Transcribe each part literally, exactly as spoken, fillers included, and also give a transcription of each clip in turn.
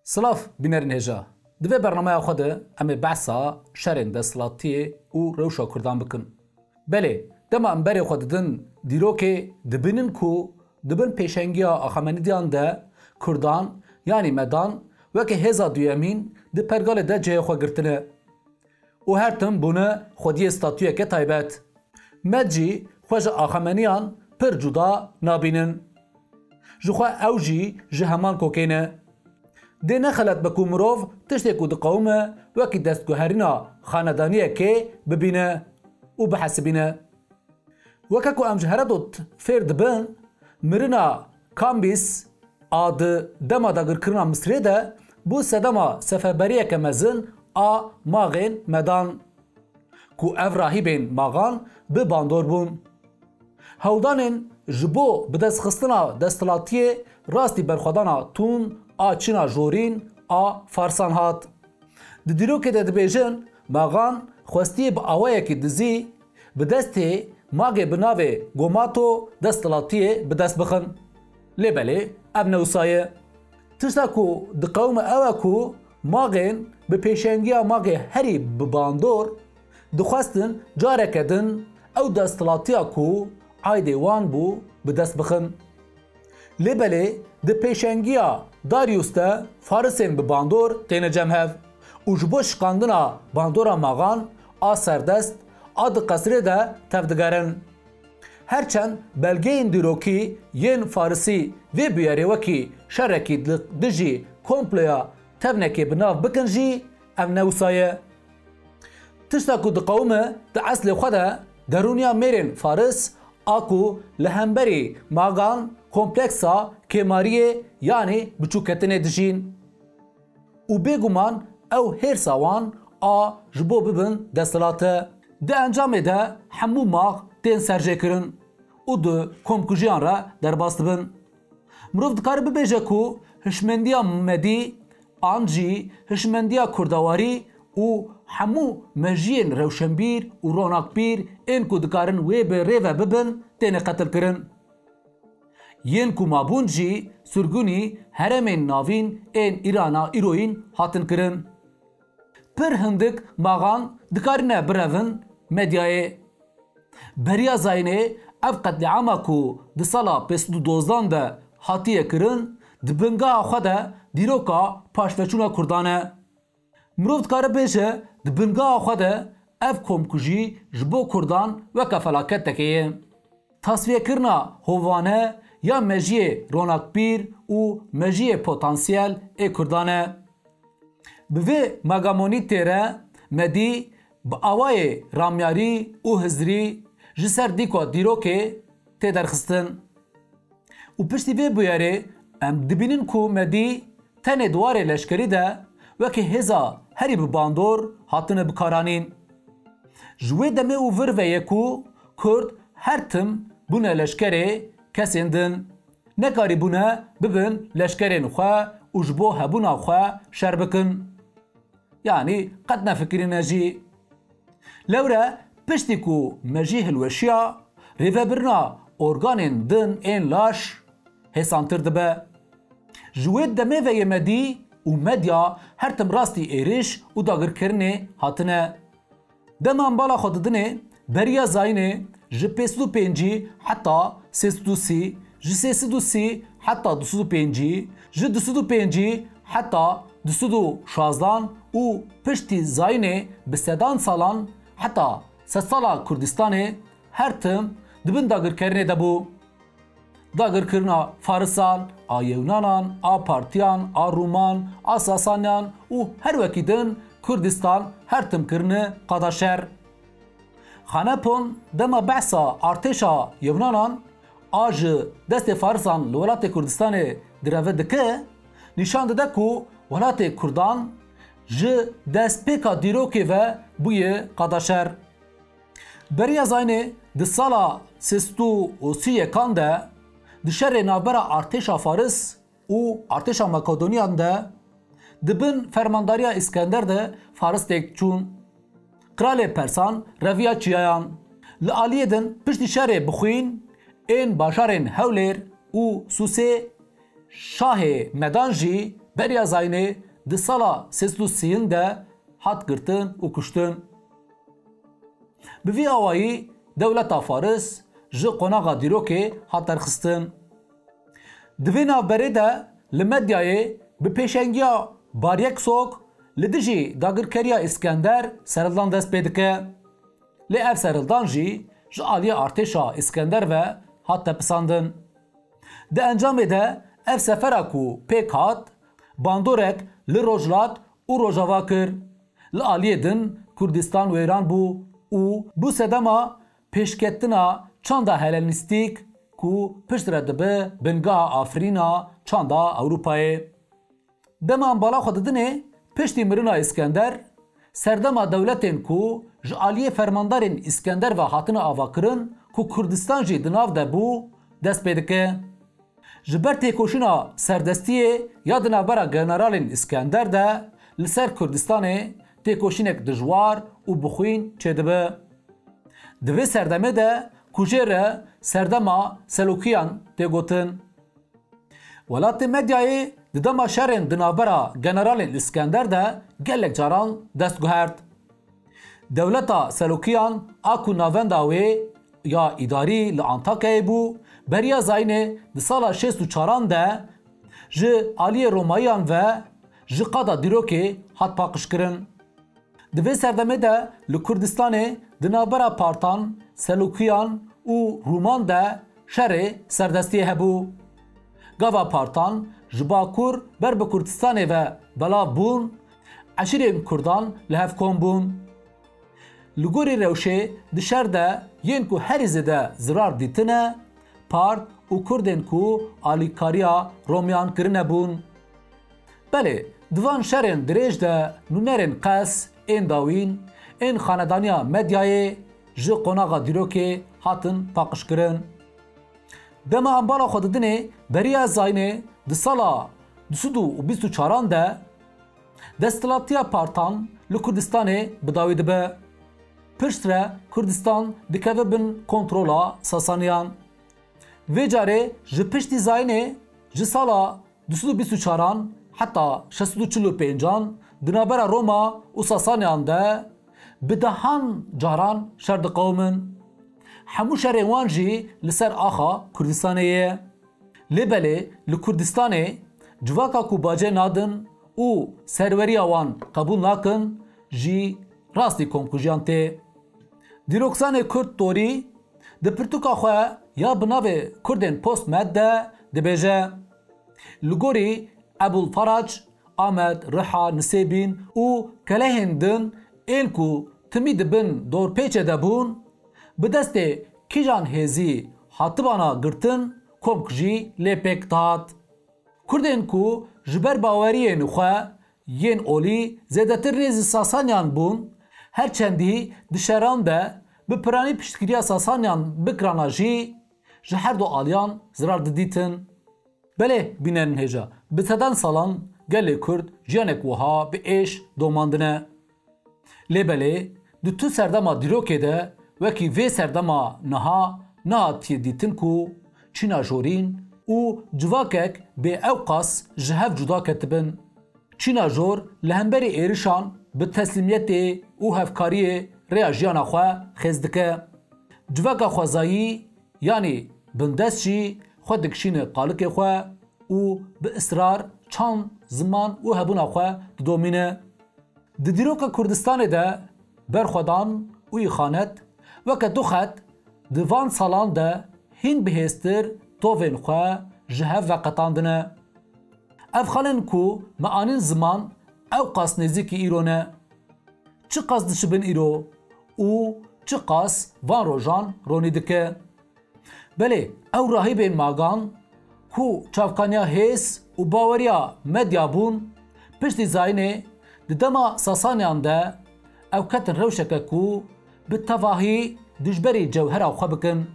Silav, bînerên hêja. Di vê bernameya xwe de em ê behsa şerên desthilatiyê û rewşa Kurdan bikin. Belê, dema em berê xwe didin dîrokê, dibînin ku di bin pêşengiya Axemenidiyan de Kurdan, yanî Medan, weke hêza duyemîn di pergalê de cihê xwe girtine û her tim bûne xwediyê statuyeke taybet. Med jî xwe ji Axemeniyan pir cuda nabînin. Ji xwe ew jî ji heman kokê ne. Dê nexelet be ku mirov tiştê ku diqewime wekî destguherîna xanedaniyekê bibîne û bihesibîne. Weke ku em ji Herodot fêr dibin, mirina Kambîs a di dema dagirkirina Misirê de bû sedema seferberiyeke mezin a maxên Medan, ku ev rahîbên maxan bi bandor bûn. Hewldanên ji bo bidestxistina desthilatiyê rastî berxwedana tund a çîna jorîn a Farsan hat. Di dîrokê de dibêjin, maxan xwestiyê bi awayekî dizî bi destê magê bi navê Gomato desthilatiyê bi dest bixin. Lê belê ev ne wisa ye. Tişta ku diqewime ew e ku maxên bi pêşengiya magê herî bi bandor dixwestin careke din ew desthilatiya ku aydê wan bû bi dest bixin. Lê belê di pêşengiya Darius de Farisên bi bandor têne cem hev û ji bo şikandina bandora maxan a serdest a di qesrê de tevdigerin. Her çend belgeyên dîrokî yên Farisî vê bûyerê wekî şerekî di dijî komploya tevnekê bi nav bikin jî, ev ne wisa ye. Tişta ku diqewime di eslê xwe de derûniya mêrên Faris a ku li hemberî magan kompleksa kêmariyê yanî biçûkketinê dijîn. Û bêguman ew hêrsa wan a ji bo bibin desthilat e. Di encamê de hemû max tên serjêkirin û di komkujiyan re derbas dibin. Mirov dikare bibêje ku hişmendiya Medî an jî hişmendiya Kurdawarî û hemû mejiyên rewşenbîr û ronakbîr ên ku dikarin wê bi rê ve bibin têne qetilkirin. Yên ku mabûn jî sirgûnî herêmên navîn ên Îrana îroyîn hatin kirin. Pir hindik maxan dikarine birevin Medyayê. Beriya zayînê ev qetlîama ku di sala pênc sed û dozdan de hatiye kirin, di bingeha xwe de dîroka paşveçûna Kurdan e. Mirov dikare bêje, di bingeha xwe de ev komkujî ji bo Kurdan weke felaketekê ye. Tasfiyekirina hovane ya mejiyê ronakbîr û mejiyê potansiyel ê Kurdan e. Bi vê magamonîtê re Medî bi awayê ramyarî û hizrî ji ser dîka dîrokê tê derxistin. Û piştî vê bûyerê em dibînin ku Medî tenê di warê leşkerî de weke hêza herî bi bandor hatine bikaranîn. Ji wê demê û vir ve ye ku Kurd her tim bûne leşkerê kesên din. Nekarîbûne bibin leşkerên xwe û ji bo hebûna xwe şer bikin. Yanî qet nefikirîne jî. Lewre piştî ku mejî hilweşiya, rêvebirina organên din ên laş hêsantir dibe. Ji wê demê ve yê Medî û Medya her tim rastî êrîş û dagirkirinê hatine. Dema em bala xwe didinê, beriya zayînê ji pênc sed û pêncî heta sê sed û sî, ji sê sed û sî heta du sed û pêncî, ji du sed û pêncî heta du sed û şazdan û piştî zayînê bi sedan salan heta sedsala Kurdistanê her tim di bin dagirkerinê de bû. Dagirkirina Farisan, a Yewnanan, a Partiyan, a Rûman, a Sasaniyan û her wekî din Kurdistan her tim kirine qada şer. Xanepon dema behsa artêşa Yewnanan a ji destê Farisan li welatê Kurdistanê direve dike, nîşan dide ku welatê Kurdan ji destpêka dîrokê ve bûye qada şer. Beriya Zaynê di sala sê sed û sî yekan de di şerê navbera artêşa Faris û artêşa Makedoniyan de di bin fermandariya Îskender de Faris têk çûn. Qralê Persan reviya çiyayan. Li aliyê din piştî şerê bi xwîn ên bajarên Hewlêr û Sûsê şahê Medan jî Beriya Zayînê di sala sêzdû sîyin de hat girtin û kuştin. Bi vî awayî dewleta Faris ji qonaxa dîrokê hat derxistin. Di vê navberê de li medyayê bi pêşengiya Baryek Sok li dijî dagirkeriya Îskender serhildan dest pê dike. Lê ev serhildan jî ji aliyê artêşa Îskender ve hat tepisandin. Di encamê de ev sefera ku pêk hat, bandorek li Rojhilat û Rojava kir. Li aliyê din Kurdistan wêran bû û bû sedema pêşketina çanda Helenîstîk ku piştre dibe bingeha afirîna çanda Ewropayê. Dema em bala xwe didinê piştî mirina Îskender, serdema dewletên ku ji aliyê fermandarên Îskender ve hatine avakirin ku Kurdistan jî di nav de bû, dest pê dike. Ji ber têkoşîna serdestiyê ya di navbera generalên Îskender de li ser Kurdistanê têkoşînek dijwar û bixwîn çêdibe. Di vê serdemê de ku jê re serdema Selokiyan tê gotin. Welatê medyayê di dema şerên di navbera generalên Îskender de gelek caran dest guhert. Dewleta Selokiyan a ku navenda wê ya îdarî li Antakyayê bû, beriya Zayînê di sala şêst û çaran de ji aliyê Romayiyan ve ji qada dîrokê hat paqijkirin. Di vê serdemê de li Kurdistanê di navbera Partan, Selukiyan û Rûman de şerê serdestiyê hebû. Gava Partan ji Bakur ber bi Kurdistanê ve belav bûn, eşîrên Kurdan li hev kom bûn. Li gorî rewşê di şer de yên ku herî zêde zirar dîtine, Part û Kurdên ku alîkariya Romiyan kirine bûn. Belê, di van şerên dirêj de nûnerên qes, ên dawîn, ên xanedaniya medyayê ji qonaxa dîrokê hatin paqijkirin. Dema em bala xwe didinê beriya Zayînê di sala du sed û bîst û çaran de desthilatiya Partan li Kurdistanê bi dawî dibe. Piştre Kurdistan dikeve bin kontrola Sasaniyan. Vê carê ji piştî Zayînê ji sala du sed û bîst û çaran heta şeş sed û çil û pêncan di navbera Roma û Sasaniyan de bi dehan caran şer diqewimin. Hemû şerên wan jî li ser axa Kurdistanê ye. Lê belê li Kurdistanê civaka ku bacê nadin û serweriya wan qebûl nakin jî rastî komkujiyan tê. Dîroksanê Kurd Torî di pirtûka xwe ya bi navê Kurdên Post Med de dibêje, li gorî Ebûl Ferac, Amed, Riha, Nisêbîn û kelehên din ên ku timî di bin dorpêçê de bûn, bi destê kîjan hêzî hatibana girtin, komkujî lê pêk dihat. Kurdên ku ji ber baweriyên xwe yên olî zêdetir nêzî Sasaniyan bûn, her çendî di şeran de bi piranî piştgiriya Sasaniyan bikirana jî, ji her du aliyan zirar didîtin. Belê, bînerên hêja, bi sedan salan gelê Kurd jiyanek wiha bi êş domandine. Lê belê, di tu serdema dîrokê de wekî vê serdema niha nehatiye dîtin ku çîna jorîn û civakek bê ewqas ji hev cuda ketibin. Çîna jor li hemberî êrişan bi teslîmiyetê û hevkariyê rêya jiyana xwe xêz dike. Civaka xwezayî, yanî bindest jî xwe dikişîne qalikê xwe û bi israr çand, ziman û hebûna xwe didomîne. Di dîroka Kurdistanê de berxwedan û îxanet weke du xet di van salan de hîn bihêztir tovên xwe ji hev veqetandine. Ev xalên ku me anîn ziman ewqas nêzîkî îro ne. Çiqas dişibin îro û çiqas van rojan ronî dike. Belê ew rahîbên magan ku çavkaniya hêz û baweriya medya bûn, piştî zayînê di dema Sasaniyan de ew ketin rewşeke ku bi tevahî dijberî cewhera xwe bikin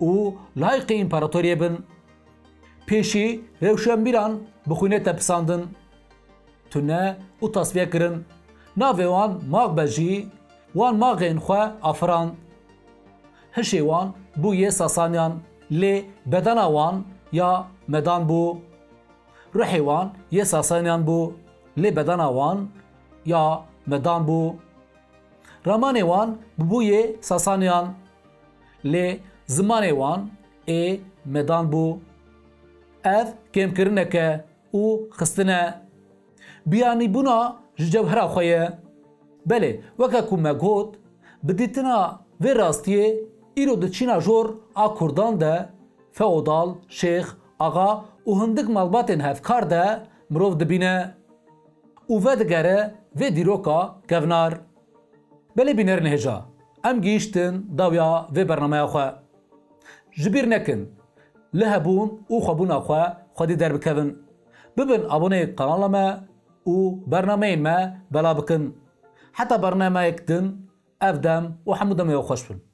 û layîqî împaratoriyê bin. Pêşî rewşenbîran bi xwînê tepisandin. Tune û tasfiye kirin. Navê wan max be jî wan maxên xwe afirand. Hişê wan bû yê Sasaniyan, lê bedena wan ya medan bû. Ruhê wan yê Sasaniyan bû, lê bedena wan ya Medan bû. Ramanê wan bûbû yê Sasaniyan, lê zimanê wan ê Medan bû. Ev kêmkirineke û xistin e. Biyanîbûna ji cewhera xwe ye. Belê, weke ku me got, bi dîtina vê rastiyê îro di çîna jor a Kurdan de feodal, şêx, axa û hindik malbatên hevkar de mirov dibîne û vedigere vê dîroka kevnar. Belê bînerên hêja, em gihîştin dawiya vê bernameya xwe. Ji bîr nekin, li hebûn û xwebûna xwe xwedî derbikevin. Bibin aboneyê kanala me û bernameyên me bela bikin. Heta bernameyek din, ev dem û hemû demê we xweş bin.